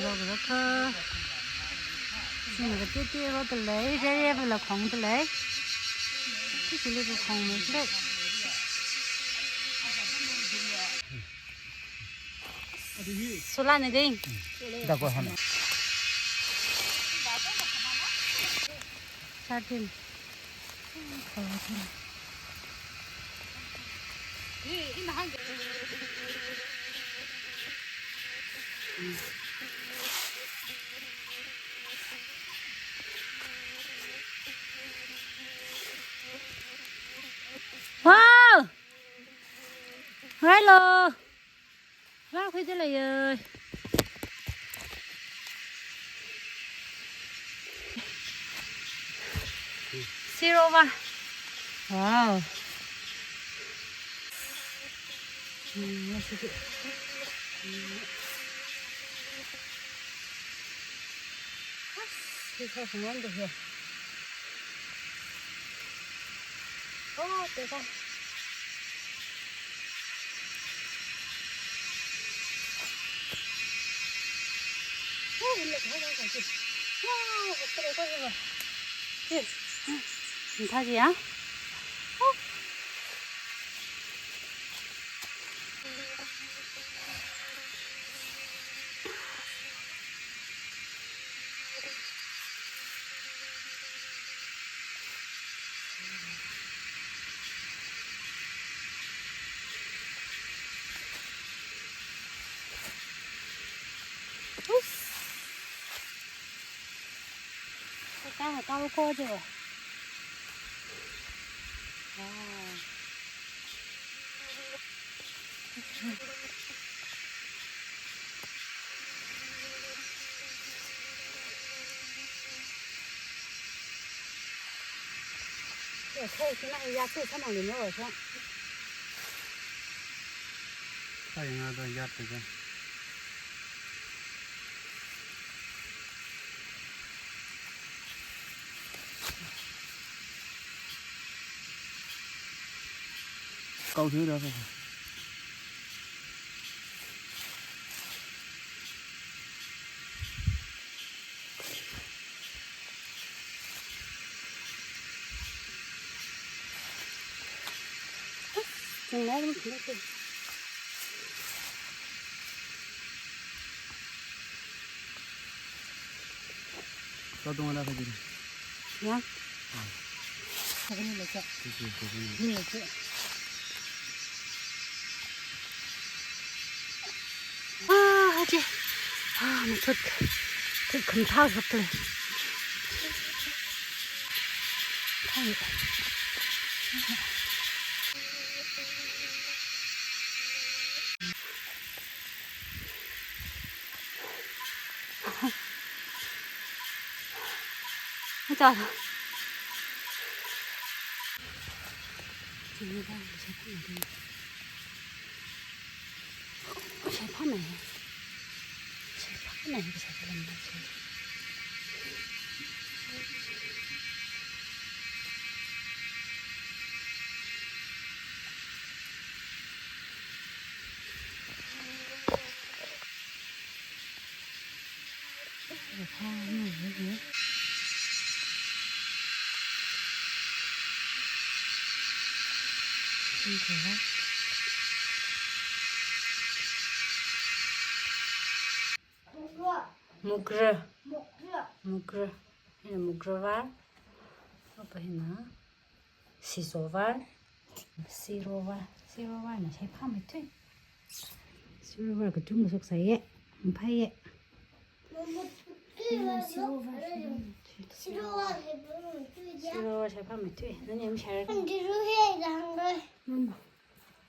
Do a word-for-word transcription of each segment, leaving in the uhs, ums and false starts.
Lo lo kha. Sina katiti rotdalei, rere pala khongdalei. Titi lei khongmeilei. Sula ni ding. Dakwa hana. Thirteen. Wow! Hello! Wow, khuidalei. Sirova. Wow. Hmm, let's see. This has one to here. Oh, there's a. Oh, look, look, look, look. Wow, look at that. Yes. Mthaji, ah? Oh. Us. Ka, ka, ka, ko je. Wow. Yo, thei, sina ya, thei, sama ni no, so. Thei nga da ya, thei. Kau sui da. Kau dong la kajin. Ya. Ini lagi. Ini lagi. Ah, aje. Ah, mathut. Thut khum thao sap le. Hai. Acha. Mukra. Mukra. Mukra. Hina mukra var. Apa hina? Siso var. Siro var. Siro var na shaiphāmeithui. Siro var katung masuk sai ye. Mphai ye. Siro var. Siro var shaiphāmeithui. Nani am share. Nana.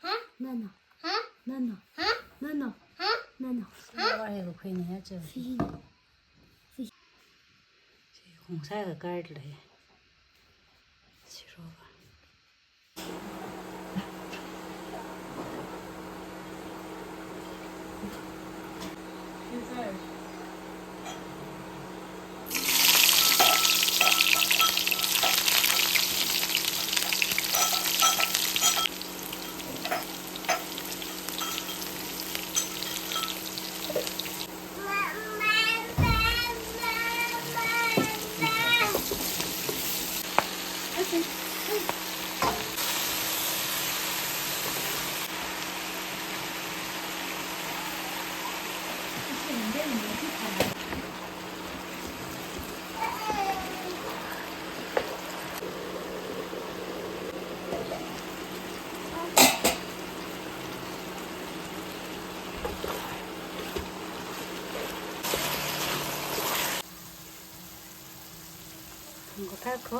Ha? Nana. Ha? Nana. Ha? Nana. Ha? Nana. Siro var he ko khui ni ya che. Fi. Fi. Chi khong sai ka card le. Siro var. Thumkakā ko.